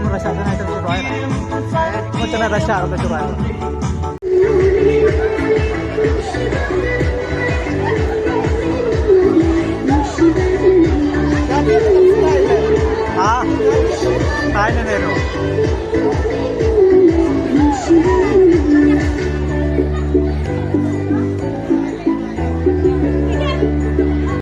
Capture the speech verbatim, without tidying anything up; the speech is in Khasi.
Rasa sana itu cuba. Mau kena rasa atau cuba. Ah, tayo na nero.